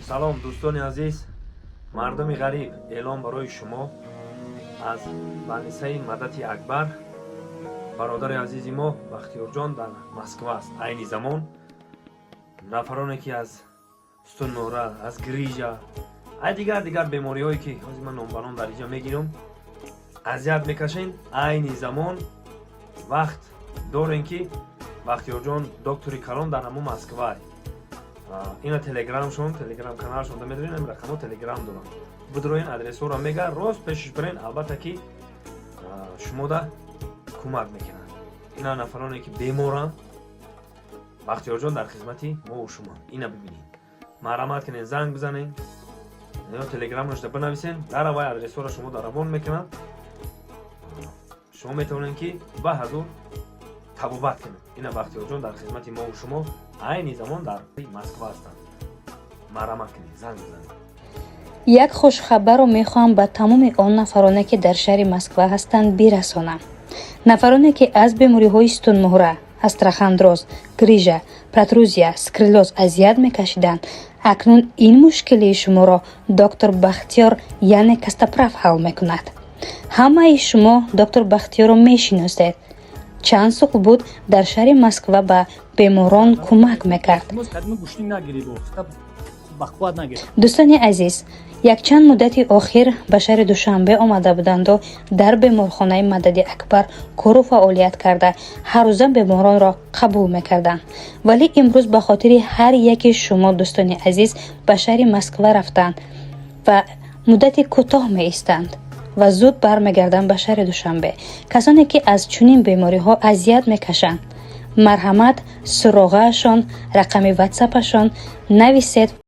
Салом, дӯстони азиз, мардуми ғариб. Эълон барои шумо аз больницаи Мадади Акбар. Бародари азизи мо Бахтиёрҷон дар Москва аст айни замон. Нафароне, ки аз сутунмӯҳра, аз грижа, ай дигар дигар бемориҳое, ки ҳозир ман номбаном дар инҷа мегирам, азият мекашен, айни замон вақт дорем, ки Бахтиёрҷон доктори калон дар ҳамон Москва. Ина телеграмшон, телеграм каналшон медонем, ин рақамҳо телеграм доранд. Бидроен, адресҳоро мега, рост пешиш бирен, албатта ки шумода кӯмак мекунанд. Ина нафароне, ки беморанд, Бахтиёрҷон дар хизмати мову шумо. Ина бибинед, марҳамат кунед, занг бизанед ё телеграмашда бинависен. Дар аввай адресҳоро шумо дар равон мекунанд. Шумо метавонед, ки ба ҳазур табобат кунед. Ина Бахтиёрҷон дар хизмати мову шумо айни замон дар Москва ҳастанд. Марҳамат кунед, занг бизанед. Як хушхабарро мехоҳам ба тамоми он нафароне, ки дар шаҳри Москва ҳастанд, бирасонам. Нафароне, ки аз бемориҳои сутунмуҳра, остеохондроз, грижа, протрузия, сколиоз азият мекашиданд, акнун ин мушкилии шуморо доктор Бахтиёр, яъне Костоправ, ҳал мекунад. Ҳамаи шумо доктор Бахтиёрро мешиносед. Чанд сол буд, дар шаҳри Москва ба беморон кӯмак мекард. Дӯстони азиз, якчанд муддати охир ба шаҳри Душанбе омада буданду дар беморхонаи Мадади Акбар кору фаъолият карда, ҳаррӯза беморонро қабул мекарданд. Вале имрӯз ба хотири ҳар яки шумо, дӯстони азиз, ба шаҳри Москва рафтанд ва муддати кӯтоҳ меистанд ва зуд бармегарданд ба шаҳри Душанбе. Касоне, ки аз чунин бемориҳо азият мекашанд, марҳамат, суроғаашон, рақами ватсапашон нависед.